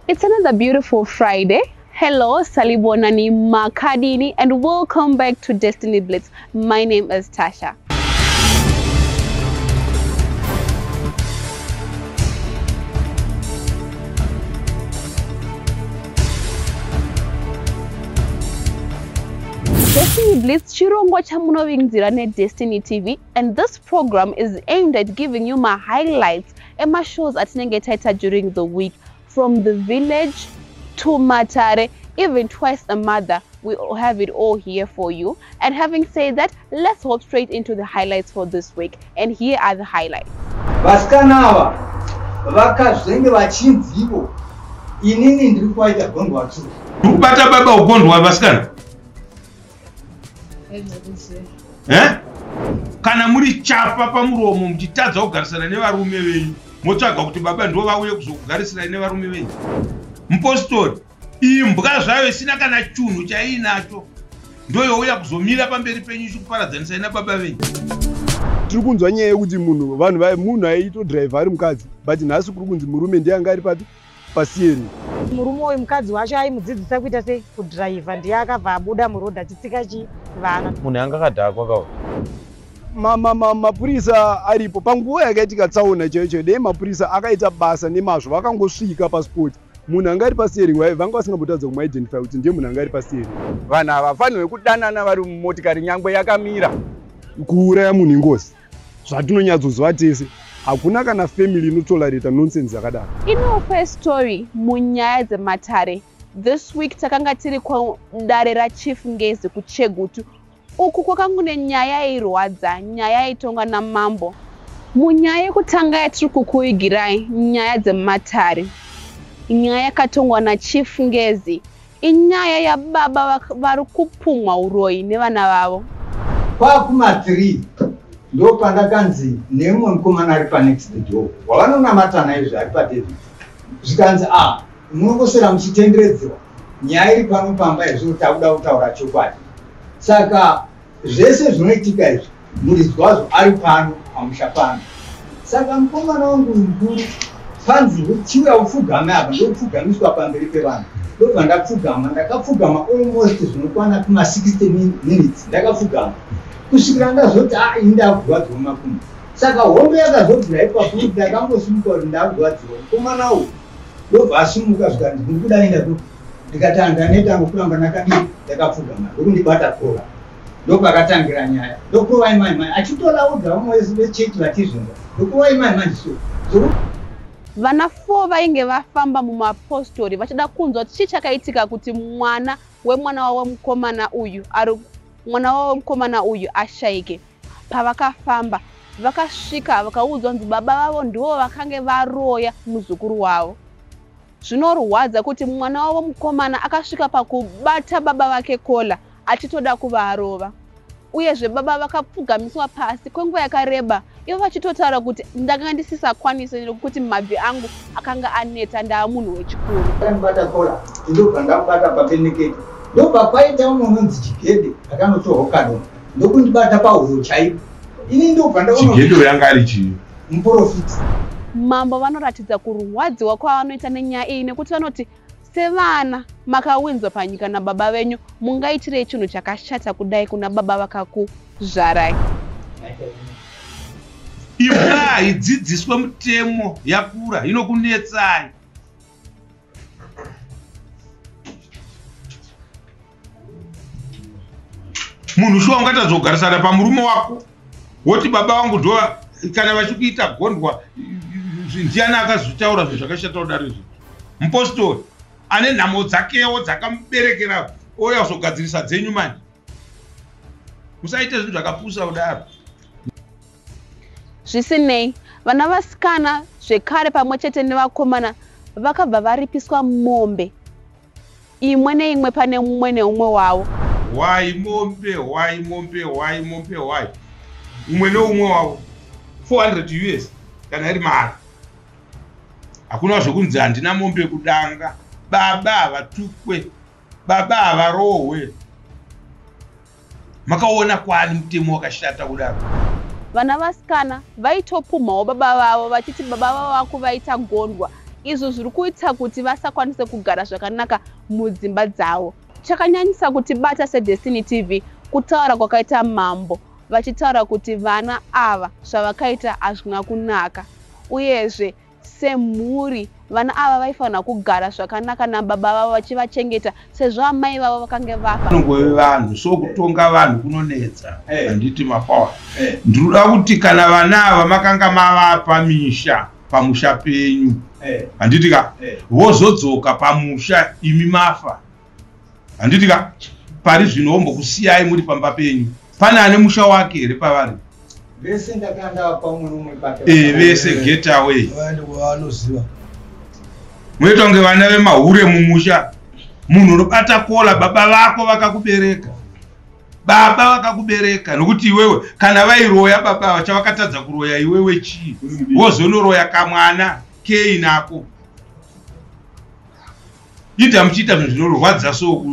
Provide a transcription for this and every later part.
It's another beautiful Friday. Hello, Salibonani Makadini, and welcome back to Destiny Blitz. My name is Tasha. Destiny Blitz chirongwa chamunovinzira neDestiny TV, and this program is aimed at giving you my highlights and my shows atinenge taita during the week, from the village to Matare, even twice a mother. We have it all here for you. And having said that, let's hop straight into the highlights for this week. And here are the highlights. Vasikana ava vakazvenge vachinzivo, inini ndiri kuvaita gondwa tu. Ndikubata baba ugondwa vasikana. Kana muri chapa pamuromo muchitadza kugarisana nevarume venyu, motsvaga kuti baba ndo vauye kuzokugarisirai nevarume venyu. Mupostori, imbwa zvayo isina kana chunhu chaiinacho ndoyouya kuzomira pamberi penyu ichikuparadzanisai nababa venyu. Tiri kunzwa nyaya yekuti munhu aitodhiraivha ari mukadzi, but nhasi kuri kunzi murume ndiye anga ari papi pasiyeri. Murume uyu mukadzi wacho aimudzidzisa kuita sei kudhiraivha, ndiye akabva abuda murodhi achitsika vana. Munhu anga akadhakwa kawo. Mapurisa aripo panguva yakaitika tsaona chaiyo chaiyo, dai mapurisa akaita basa nemazvo vakangosvika paspoti, munhu anga ari pasiyeri vanga vasingambotadza kumuidentify kuti ndiye munhu anga ari pasiyeri. Vanhu havafanirwe kudanana vari mumotikari nyangwe yakamira. Kuuraya munhu ingozi, zvatinonyatsoziva tese, hakuna kana family inotolerata nonsense yakadaro. In our first story munyaya dzematare this week, takanga tiri kudare raChief Ngezi kuChegutu. Uku kwakanga kune nyaya yairwadza, nyaya yaitonga namambo. Munyaya yekutanga yatiri kukuigirai nyaya dzematare, nyaya yakatongwa naChief Ngezi inyaya yababa vari kupumwa uroyi nevana vavo. Kwakuma 3 ndopandakanzi nemumwe mukomana ari panext door wavanonamata izvi ari paDavid, zvikanzi munongoswera muchitenderedzwa nyaya iri pano pamba izvo takuda kutaura chokwadi. Saka zvese zvinoitika izvi muridzi wazvo ari pano pamusha pano. Saka mukomana wangu mukuru panzi chiuya upfugame apa, ndokupfugamiswa pamberi pevanhu, ndobva ndapfugama. Ndakapfugama almost zvinokwana kuma 60 minutes ndakapfugama kusvikira ndazoti ini ndakurwadziwa makumbo. Saka hombe yakazobvira ipapo kuti ndakangosimuka kuti ndakurwadziwa. Mukomana uyu ndobva asimuka zvikanzi ndikuda enda kupi, ndikati handaneta ngokuramba ndakadii ndakapfugama, ndokundibata kora. Ndopakatangira nyaya, ndokurovai mai mai achitolaudza vamwe vechechi vachizvinza, ndokurovai mai manje so. Vana 4 vainge vafamba mumapostori vachida kunzwa kuti chii chakaitika kuti mwana wemwana wavo mukomana uyu mwana wavo mukomana uyu ashaike. Pavakafamba vakasvika vakaudzwa kunzi baba vavo ndivo vakange varoya muzukuru wavo. Zvinorwadza kuti mwana wavo mukomana akasvika pakubata baba vake kola achitoda kuvarova. Uyezve baba vakapfugamiswa pasi kwenguva yakareba, ivo vachitotaura kuti ndakanga ndisisakwanisi nekuti mabvi angu akanga aneta, ndaa munhu wechikuru. Ndakabata kola ndobva ndamubata papenekete, ndobva kwaita umwe unonzi Chigede akanotorwa kadoma ndokundibata pahuro chaipo. Ini ndobva ndaona Chigede yanga ari chii? Muprofiti. Mambo vanoratidza kurwadziwa kwavanoita nenyaya iyi nekuti vanoti sevana makawinzwa panyika nababa venyu, mungaitirei chinhu chakashata kudai kuna baba vakakuzvarai? Imbwa haidzidziswe mutemo yakura inokunetsai. Munhu shuwa ungatadza kugarisana pamurume wako woti baba vangu ndo kana vachikuita gondwa, ndiani akazvitaura zvinhu zvakashata kudaro izvi? Mupostori ane nhamo dzakewo dzakamuberekera ouya kuzogadzirisa dzenyu manje. Musaite zvinhu zvakapusa kudaro. Zvisinei, vana vasikana zvekare pamwe chete nevakomana vakabva varipiswa mombe imwe neimwe pane mumwe neumwe wavo. Hwai mombe, hwai mombe, hwai mombe, hwai umwe neumwe wavo 400 US kana iri mari. Hakuna zvekunzi handina mombe kudanga. Baba havatukwe, baba havarohwe. Makaona kwani mutemo wakashata kudaro? Vana vasikana vaitopumhawo baba vavo vachiti baba vavo vakuvaita gondwa. Izvo zviri kuita kuti vasakwanise kugara zvakanaka mudzimba dzavo. Chakanyanyisa kutibata seDestiny TV kutaura kwakaita mambo vachitaura kuti vana ava zvavakaita hazvina kunaka, uyezve semhuri vana ava vaifanira kugara zvakanaka nababa vavo vachivachengeta sezvo amai vavo vakange vafa. Vanongove vanhu, so kutonga vanhu kunonetsa. Handiti mapawa? Ndinoda kuti kana vana ava makanga mavapa misha pamusha penyu, handiti ka, vozodzoka pamusha imi mafa, handiti ka, pari zvino vombokusiyai muri pamba penyu. Pane ane musha wake here pavari? Vese ndakandapa umwe nomwe pake. Vese get away. Vaende kwavanoziva. Munoita kunge vana vemahure mumusha. Munhu unobata kola baba vako vakakubereka, baba vakakubereka, nokuti iwewe kana vairoya baba ava, chavakatadza kuroya iwewe chii? Wozonoroya kamwana kei nako? Ita muchiita zvinhu zvinorwadza. So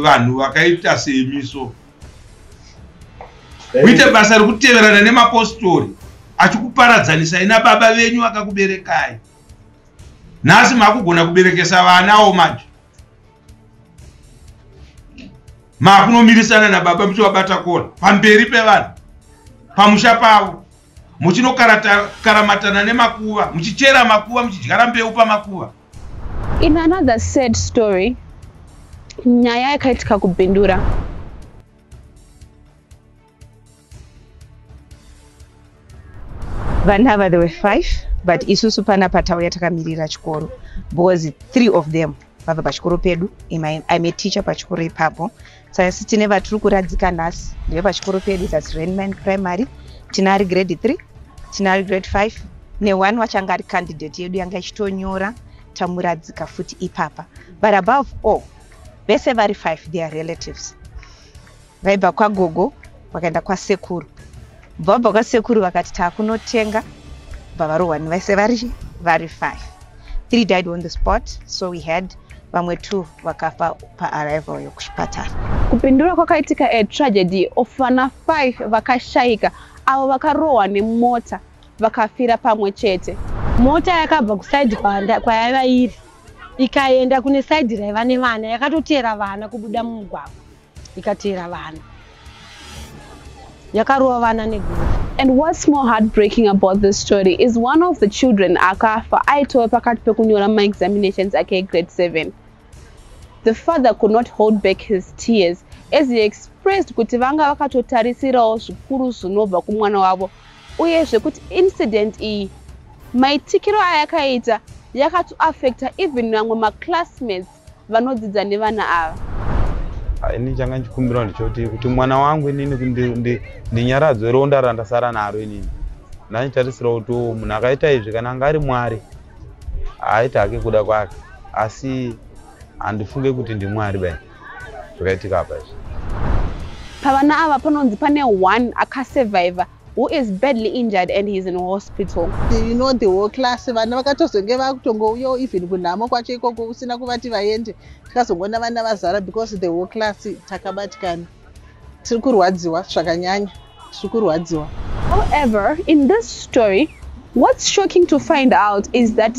vanhu vakaita semi, so muite basa rekuteverana nemapostori achikuparadzanisai nababa venyu vakakuberekai. Nhasi makugona kuberekesa vanawo, manje makunomirisana nababa muchivabata kola pamberi pevanhu pamusha pavo, muchinokaramatana nemakuva, muchichera makuva, muchidyara mbeu pamakuva. In another sad story, nyaya yakaitika kuBindura. Vana ava, there were five, but isusu panapa tauya takamirira chikoro because three of them vabva pachikoro pedu. I'm a teacher pachikoro ipapo. Saka isi tine vatiri kuradzika nhasi ndevepachikoro pedu, that's Rainman Primary. Tina ari grade 3, tina ari grade 5, neone wachanga ari candidate yedu yanga ichitonyora, tamuradzika futi ipapa. But above all, vese vari five, they are relatives. Vaibva kwagogo vakaenda kwasekuru, vabva kwasekuru vakati taakunotenga, bva varohwa vese vari five. Three died on the spot, so we had vamwe two vakafa paarrival yokuchipatara. KuBindura kwakaitika a tragedy of vana 5 vakashayika, avo vakarohwa nemota vakafira pamwe chete. Mota yakabva kuside kwayaiva iri ikaenda kune side raiva nevana, yakatoteera vana kubuda mumugwagwa, ikateera vana, yakarova vana neguru. And what's more heartbreaking about this story is one of the children akafa aitova pakati pekunyora maexaminations ake grade 7. The father could not hold back his tears as he expressed kuti vanga vakatotarisirawo zvikuru zvinobva kumwana wavo, uyezve kuti incident iyi, maitikiro ayakaita, yakatoaffecta even vamwe maclassmates vanodzidza nevana ava. Ini changa ndichikumbira ndechoti kuti mwana wangu inini ndinyaradzwe ronda randasara naro. Inini ndanditarisira kuti munhu akaita izvi, kana anga ari Mwari, aita hake kuda kwake, asi handifunge kuti ndiMwari bai zvakaitika apa izvi. Pavana ava panonzi pane one akasurvivor who is badly injured and he is in hospital. The whole class, vana vakatozonge vakutongouyawo even kunhamo kwacho ikoko usina kuvati vaende, tikazongoona vana vazara because the whole class takabatikana. Tiri kurwadziwa zvakanyanya, tiri kurwadziwa. However, in this story, what's shocking to find out is that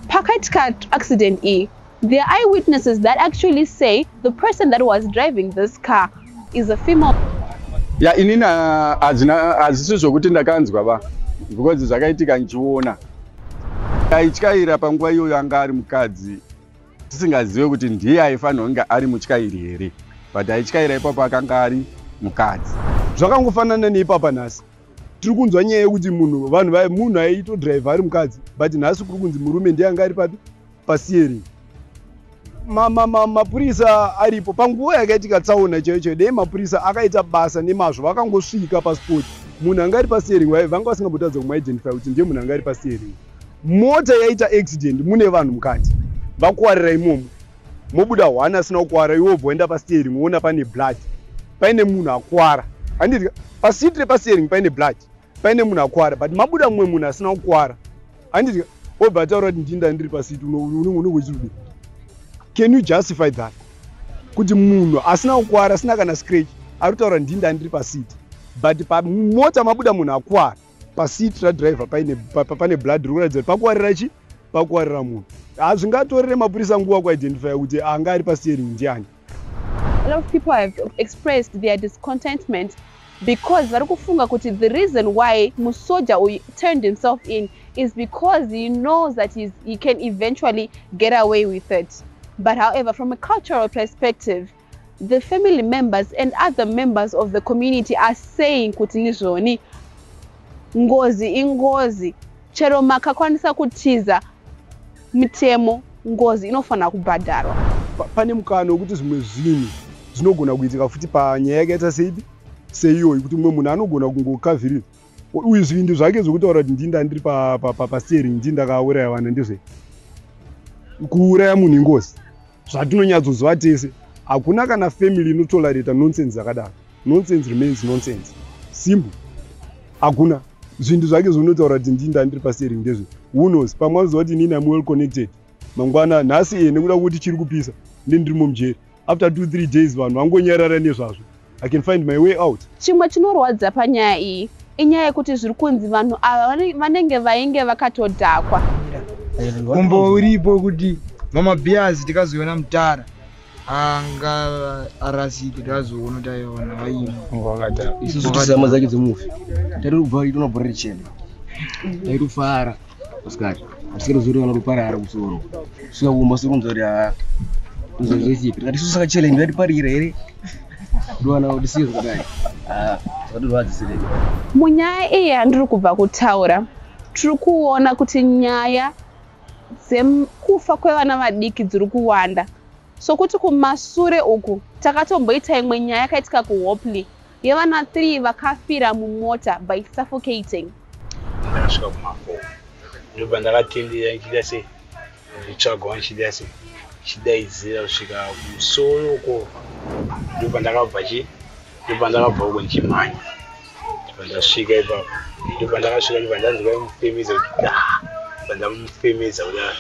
pakaitika accident iyi, there are eyewitnesses that actually say the person that was driving this car is a female. Ya, inini hazvina, hazvisi zvokuti ndakanzwa ba, because zvakaitika ndichiona. Aityaira panguva iyoyo anga ari mukadzi, tisingazive kuti ndiye aifanira kunge ari mutyairi here, but aityaira ipapo akanga ari mukadzi. Zvakangofanana neipapa nhasi tiri kunzwa nyaya yekuti munhu vanhu munhu aitodhiraivha ari mukadzi, but nhasi kuri kunzi murume ndiye anga ari papi pasteering. Mapurisa aripo panguva yakaitika tsaona chaiyo chaiyo, dei mapurisa akaita basa nemazvo vakangosvika paspot, munhu anga ari pasteering vanga vasingambotadza kumuidentify kuti ndiye munhu anga ari pasteering. Mota yaita accident mune vanhu mukati vakuwarira imomo, mobuda one asina kukwara, iwe wobva waenda pasteering, woona pane blood, paine munhu akuwara, handiti? Paseat repasteering paine blood, paine munhu akuwara, but mabuda mumwe munhu asina kukwara, handiti? Wobva ataura kuti ndinda ndiri paseat. Unenge uchirudi, can you justify that, kuti munhu asina kukwara, asina kana scratch, ari kutaura ndinda ndiri paseat, but pamota mabuda munhu akuwara, paseat radriver paine blood riri kuratidza kuti pakuwarira chi Pakuwarira munhu hazvingatorere mapurisa nguva kuidentifya kuti anga ari pasteering ndiani. A lot of people have expressed their discontentment because vari kufunga kuti the reason why musoja uyu turned himself in is because he knows that he can eventually get away with it. But however, from a cultural perspective, the family members and other members of the community are saying kuti nizvoni, ngozi ingozi, chero makakwanisa kutiza mitemo, ngozi inofanira kubhadharwa. Pane mukana wekuti zvimwe zvinhu zvinogona kuitika futi panyaya yakaita seipi seiyoyi, kuti mumwe munhu anogona kungokavhirira uyu zvivindi zvake zvokutaura kuti ndii ndandiri pasteering, ndii ndakauraya vana. Ndizve kuuraya munhu ingozi, zvatinonyatsoziva tese. Hakuna kana family inotolerata nonsense dzakadaro. Nonsense remains nonsense, simple. Hakuna zvinhu zvake zvinotaura kuti ndii ndandiri pasteering. Ndezve who knows, pamwe anoziva kuti inini am well connected. Mangwana nhasi e nekuda kwekuti chiri kupisa, ndi ndirimo mujeri, after 2-3 days vanhu vangonyarara nezvazvo, I can find my way out. Chimwe chinorwadza panyaya iyi inyaya yekuti zviri kunzi vanhu ava vanenge vainge vakatodhakwa. Kumbo uripo kuti mamabhiazi tikazoiona mutara anga arasike, tikazoona kuti aiona vaima. Isusu tisama dzake dzemufi tari kubva itona bhora richena, taitofara masikati, atisingatozivi kana ruparara kusoro svika kumba sokunzwa kuti haa, tozozvisipi tikati isusu saka challenge yatiparira here ndowana kuti siye zvakadai, zvakatirwadzisirei. Munyaya iyi yandiri kubva kutaura, tiri kuona kuti nyaya dzekufa kwevana vadiki dziri kuwanda, sokuti kumasure uku takatomboita imwe nyaya yakaitika kuHopley yevana 3 vakafira mumota by suffocating. Ndakasvika kuma4, ndobva ndakatendera ndichiita sei, ndichitsvagawo, ndichiita sei, ndichidaidzira kusvika kumusoro uko. Ndobva ndakabva chi ndobva ndakabva uko ndichimhanya, ndobva ndasvika ipapo, ndobva ndakasvika, ndobva ndanzwa mufemedza kuti da, ndobva ndamufemedza kudai,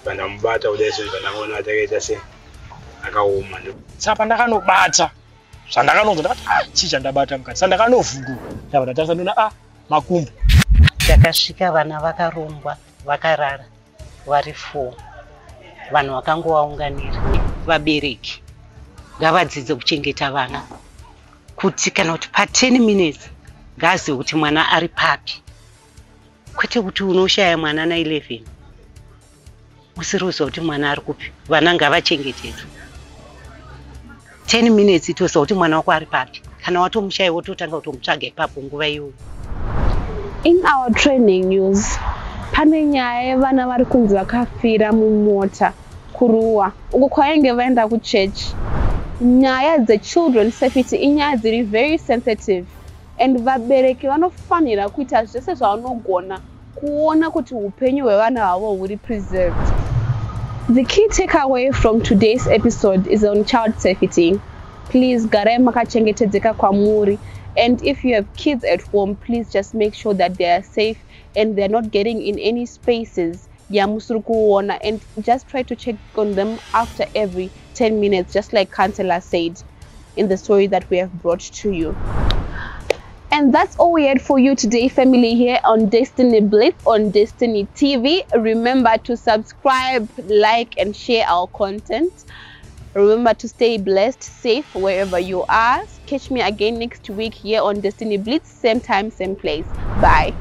ndobva ndamubata kudai so, ndobva ndakaona kuti akaita sei, akaoma. Saka pandakanobata zvandakanonzwa, ndakati, "Ah, chii chandabata mukati?" Saka ndakanovhunduka, ndabva ndatarisa, ndoona, ah, makumbo. Takasvika vana vakarongwa, vakarara vari four, vanhu vakangovaunganira. Vabereki ngavadzidze kuchengeta vana, kuti kana kuti pa10 minutes ngaazive kuti mwana ari papi, kwete kuti unoshaya mwana na11 usiri kuziva kuti mwana ari kupi. Vana ngavachengetedzwe. 10 minutes itoziva kuti mwana wako ari papi. Kana watomushaya, wototanga kutomutsvaga ipapo nguva iyoyo. In our trending news, pane nyaya yevana vari kunzi vakafira mumota kuRuwa uko kwainge vaenda kuchechi. Nyaya dzechildren safety inyaya dziri very sensitive, and vabereki vanofanira kuita zvese zvavanogona kuona kuti upenyu hwevana vavo huri preserved. The key takeaway from today's episode is on child safety. Please garai makachengetedzeka kwamuri, and if you have kids at home, please just make sure that they are safe and they're not getting in any spaces yamusiri kuona, and just try to check on them after every 10 minutes, just like Councillor said in the story that we have brought to you. And that's all we had for you today, family, here on Destiny Blitz on Destiny TV. Remember to subscribe, like, and share our content. Remember to stay blessed, safe wherever you are. Catch me again next week here on Destiny Blitz, same time, same place. Bye.